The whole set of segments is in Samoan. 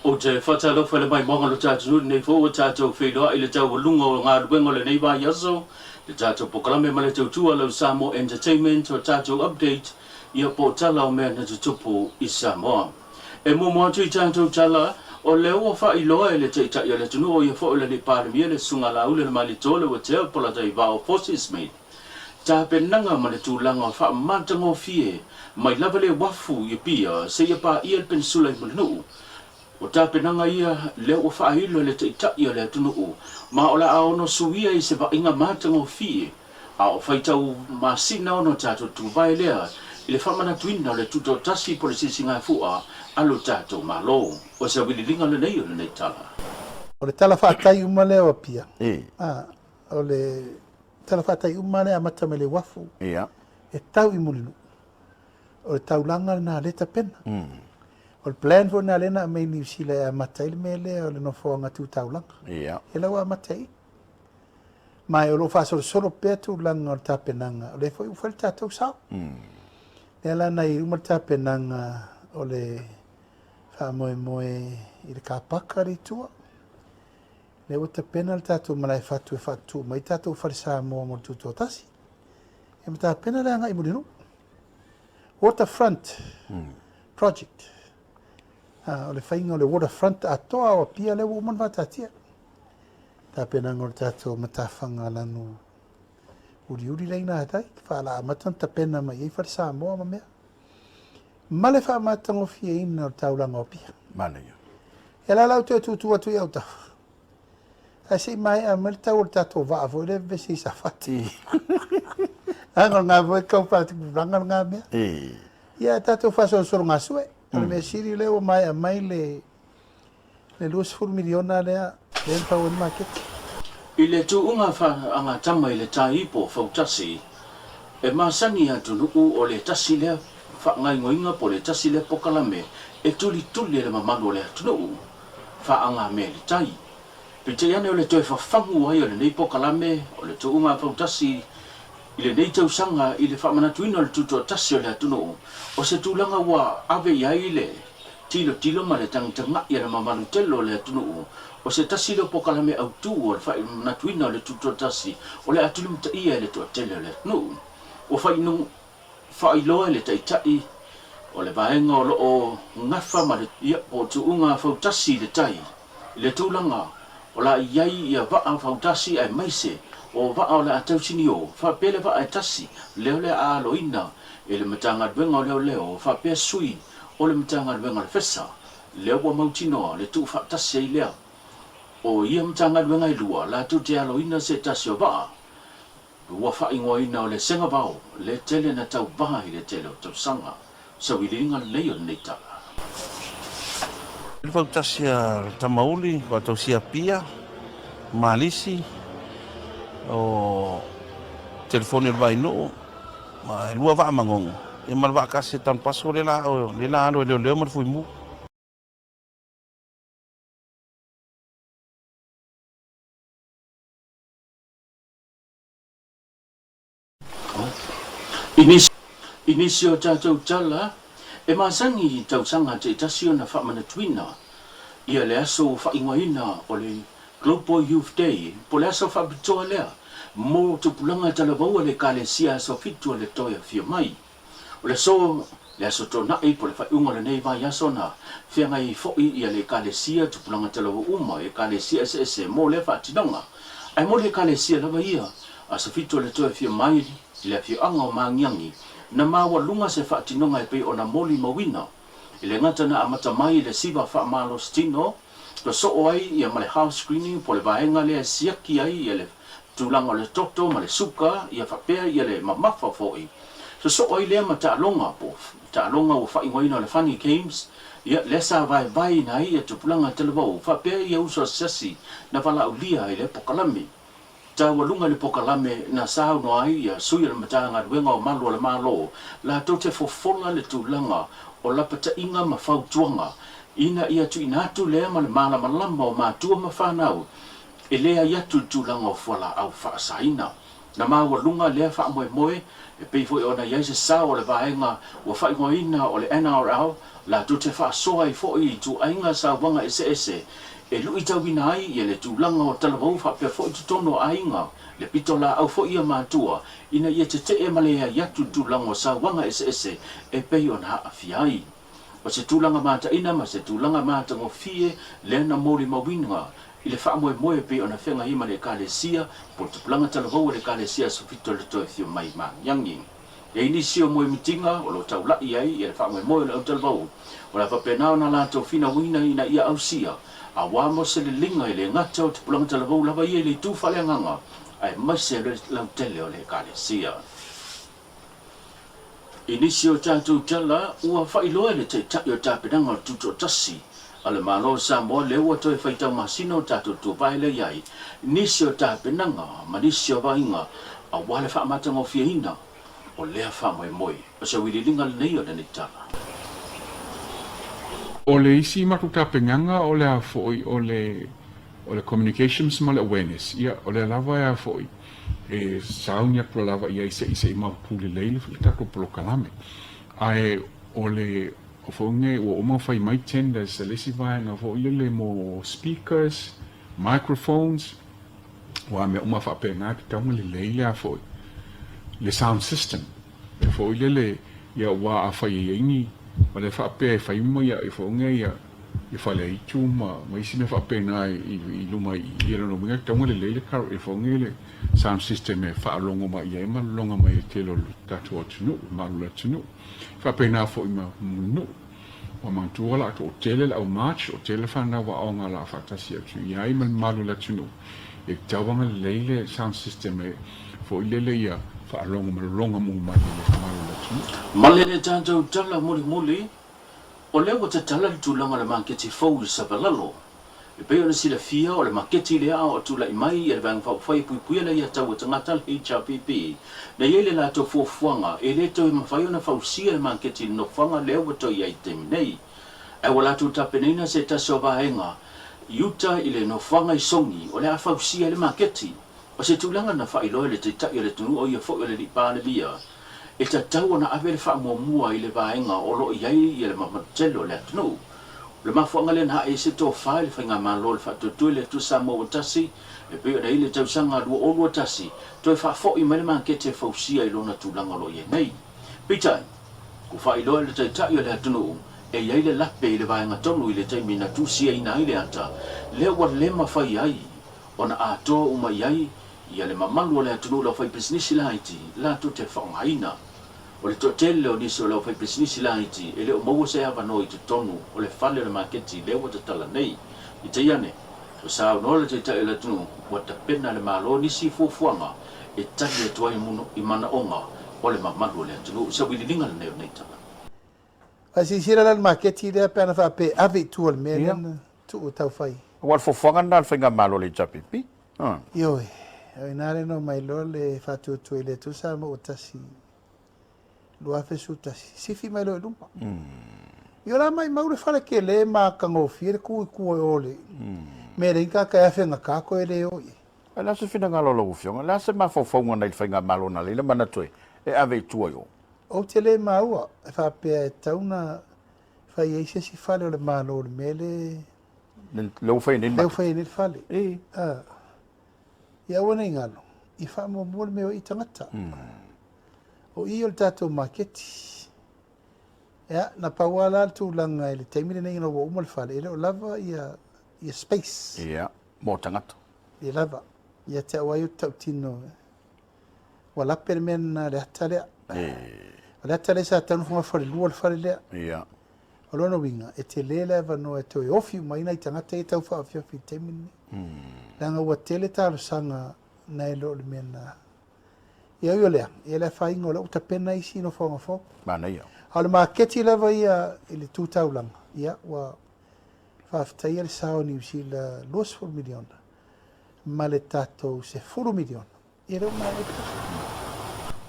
Ou te faatalofa i le maimoaga o lo tatou atunuu i lenei foi ua tatou feiloai i le taualuga o galuega o lenei vaiaso, le tatou polokalame ma le tautua lau Samoa Entertainment o tatou update ia po o tala o mea na tutupu i Samoa. E muamua atu i tatou tala, o lea ua faailoa e le Taitai o le atunuu o ia foi o le Alii Palemia le Susuga Laauli Leuatea Polataivao Fosi Smith, tapenaga ma le tulaga faamatagofie mai lava le uafu i Apia seia paia le penisula i Mulinuu. O tapenaga ia lea ua faailo e le Taitai o le atunuu, ma o le a ono suia i se vaaiga matagofie a o faitau masina ona tatou tuvae lea i le faamanatuina o le Tutoatasi po o le Sisigafua a lo tatou Malo. O se auiliiliga lenei o lenei tala. O le tala faatai uma lea o Apia, o le tala faatai uma lea e amata mai le uafu e tau i Mulinuu. O le taulaga lena lea e tapena. O le plan foi lena lea na aumai i Niu Sila e amata ai le mea lea o le nofoaga tu taulaga. Ia la ua amata i. Ma o lo o faasolosolo pea tulaga o le tapenaga, o lea foi ua fai le tatou sao. Lea la na i uma le tapenaga o le faamoemoe i le kapaka le itua. Lea ua tapena le tatou malae fatu e faatutu mai tatou fale Samoa mo le tutoatasi. E ma tapena le agai i Mulinuu. Waterfront Project. O le faiga o le waterfront atoa o Apia lea ua uma ona faataatia. Tapenaga o le tatou matafaga lanu uliuli lea i gatai, faalaamata ona tapena mai ai fale Samoa ma mea. Ma le faamatagofieina o le taulaga o Apia. Manaia. Ia la la ou toe tutu atu i autafa. Ae se i maea mai le tau o le tatou vaa foi lea e vevesi i Safata. Leaga o lena foi e tau faatupulaga lena mea. Ia tatou faasolosologasue. O le mea sili lea ua maea mai le $20 miliona lea lea na fau ai le maketi. I le tuuga faagatama i le tai po o fautasi, e masani atunuu o le tasi lea faagaoioiga po o le tasi lea pokalame e tulituli e le mamalu o le atunuu faagamea i le tai. Peitai ane o le toe fafagu ai o lenei pokalame o le tuuga fautasi i lenei tausaga i le faamanatuina o le tutoatasi o le atunuu, o se tulaga ua ave i ai le tilotilo ma le tagatagai a le mamalu tele o le atunuu, o se tasi lea o pokalame autū o le faamanatuina o le tutoatasi o le a tulimataia e le toatele o le atunuu. Ua faailoa e le Taitai o le vaega o lo o gafa ma le ia po o tuuga fautasi i le tai i le tulaga o le a i ai ia vaa fautasi aemaise o vaa o le a tausinio faapea le vaa e tasi lea o le a aloina e le Matagaluega o Leoleo faapea sui o le Matagaluega o le FESA lea ua mautinoa le tuufaatasi ai lea o ia Matagaluega e lua latou te aloina se tasi o vaa ua faaigoaina o le Segavao le tele na tauva i le tele o tausaga. Sauiliiliga lenei o lenei tala. Le fautasi a Tamauli, faatausi Apia, Malisi, o telefoni o le Vainuu, ma e lua vaa magogo, ia ma le vaa tasi a Tanupaso lea la lea la alu e leoleo ma le Fuimu. I nisi o tatou tala, e masani i tausaga taitasi ona faamanatuina ia le aso faaigoaina o le Global Youth Day, po o le aso faapitoa lea mo tupulaga talavou a le Ekalesia Aso Fitu a le Toe Afio Mai. O le aso, le Aso Toonai po o le faaiuga o lenei vaiaso na feagai ai foi ia le Ekalesia Tupulaga Talavou uma i Ekalesia eseese mo lea faatinoga. Ae mo le Ekalesia lava ia, Aso Fitu o le Toe Afio Mai i le afioaga o Magiagi, na maualuga se faatinoga e pei ona molimauina i le gata na amata mai i le siva faamalositino sosoo ai ia ma le health screening po o le vaega lea e siaki ai ia le tulaga o le toto ma le suka ia faapea ia le mamafa foi. Sosoo ai lea ma taaloga po o taaloga ua faaigoaina o le funny games ia lea sa vaevaeina ai ia tupulaga talavou faapea ia uso asiasi na valaaulia i lea pokalame. Taualuga i le pokalame na saunoa ai ia sui o le Matagaluega o Malu o le Malo latou te fofola le tulaga o lapataiga ma fautuaga ina ia tuuina atu lea ma le malamalama o matua ma fanau e leai atu i le tulaga o fualaau faasaina. Na maualuga lea faamoemoe, e pei foi ona i ai se sao o le vaega ua faaigoaina o le NRL, latou te faasoa ai foi i ituaiga sauaga eseese e luitauina ai ia le tulaga o talavou faapea foi totonu o aiga, le pitolaau foi ia matua ina ia tetee ma leai atu le tulaga o sauaga eseese e pei ona aafia ai. O se tulaga mataina ma se tulaga matagofie lea na molimauina i le faamoemoe e pei ona feagai ma le Ekalesia po o le tupulaga talavou a le Ekalesia Aso Fito le Toe Afio Mai Magiagi. E i nisi o moemitiga o lo o taula'i ai le faamoemoe o le autalavou, o le a faapena ona latou finauina ina ia ausia auā mo se liliga e le gata o tupulaga talavou lava ia i le itu faaleagaga aemaise le lautele o le Ekalesia. I nisi o tatou tala, ua faailoa e le Taitai o Tapenaga o le Tutoatasi a le Malo o Samoa lea ua toe faitau masina o tatou tuavae lea i ai nisi o tapenaga ma nisi o vaaiga aua le faamatagofieina o lea faamoemoe. O se uiliiliga lenei o lenei tala. O le isi matou tapenaga o le a foi o le o le communications ma le awareness, ia o lea lava e a foi e sauni atu lava i ai se i se i mautu lelei le tatou polokalame. Ae o le foi nei ua uma ona fai mai tenders a le isi vaega foi lele mo speakers, microphones, aua mea uma faapena e tatau ona lelei le a foi le sound system. E foi lele ia aua afai e i ai ni o lea faapea e fai uma ia foi nei ia ia faleaitu ma ma isi mea faapena i i luma i i lona uiga e tatau ona lelei le karaoke e foi nei le sound system e faalogo mai i ai ma lologa mai e le tele o le tatou atunuu le mamalu o le atunuu. E faapena foi ma Mulinuu. Ua manatua o le a toatele le au march, toatele le fanau aoga o le a faatasi atu i ai ma le mamalu o le atunuu. E tatau ona lelei le sound system e foi lele ia faalogo ma lologa uma mai e le mamalu o le atunuu. Male le tatou tala mulimuli, o lea ua tatala le tulaga o le maketi fou i Savalalo. E pei ona silafia, o le maketi lea a o tulai mai ia le Vaega Faaupufai e Puipuia le Aiatatau a Tagata, le HRPP, na i ai le latou fuafuaga e le toe mafai ona fausia le maketi i le nofoaga lea ua toe i ai i le taimi nei. Ae ua latou tapenaina se tasi o vaega i uta i le nofoaga i Sogi o le a fausia ai le maketi. O se tulaga na faailoa e le Taitai o le atunuu o ia foi o le Alii Palemia, e tatau ona ave le faamuamua i le vaega o lo o i ai le mamalu tele o le atunuu. O le mafuaaga lea na ae ai se tofa i le Faigamalo o le Faatuatua i le Atua Samoa ua tasi, e pei ona i ai le tausaga 2021, toe faafoi mai le maketi e fausia i lona tulaga o lo o i ai nei. Peitai, ua faailoa e le Taitai o le atunuu, e i ai le lape i le vaega tonu i le taimi na tusiaina ai le ata, lea ua le mafai ai ona atoa uma i ai ia le mamalu o le atunuu i le aufaipisinisi laiti latou te faaaogaina. O le toatele o nisi o le aufaipisinisi laiti e le o maua se avanoa i totonu o le fale o le maketi lea ua tatala nei. Peitai ane, ua saunoa le Taitai o le atunuu ua tapena le Malo nisi fuafuaga e tali atu ai i manaoga o le mamalu o le atunuu. Se uililiga lenei o lenei tala. Ae silasila la i le maketi lea pe ana faapea e ave i tua i le mea lea na tuu e tau fai. Aua o le fuafuaga lena a le Faigamalo a le HRPP. Ioe, o i ina lea na omai loa le faatuatua i le Atua Samoa ua tasi 2011, sifi mai loa i luma. Ia o la maimau le fale tele ma matagofie le tu i tua i o le mea leai ni tagata e afegata toe le o i ai. Ae o le a se finagalo o lau Afioga? O le a se mafaufauga nai le Faigamalo na leai le manatu e ave i tua i o? Ou te le maua e faapea e tatau ona fai ai se isi fale o le Malo i le mea lea Lea ua fai nei le fai nei le fale. Ah. Ia aua nei galo, i faamuamua le mea o i tagata. O i o le tatou maketi. Ia, na pau lava la le tulaga i le taimi lenei ina ua uma le fale, e le o lava ia, ia space. Ia, mo tagata. Le lava. Ia te au ai o te tautino, ua lape le mea lena le ata lea. O le ata lea sa tatau ona fogafalelua le fale lea. Ia. O lona uiga, e tele le avanoa e toe ofi uma ai nai tagata ia e tau faaofiofi i le taimi lenei. Leaga ua tele talosaga nai lo le mea na... Ia ui o lea, ia le afaina o lea ua tapena isi nofoaga fou. Manaia. A o le maketi lava ia i le tu taulaga, ia ua faafetaia le sao o Niu Sila $20 miliona ma le tatou $10 miliona. Ia lea ua maea le tala.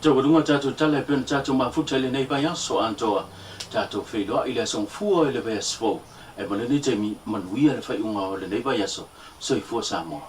Taualuga tatou tala e pei ona tatou mafuta i lenei vaiaso atoa. Tatou feiloai i le aso Gafua i le vaiaso fou. Ae mo lenei taimi, manuia le faaiuga o lenei vaiaso. Soifua Samoa.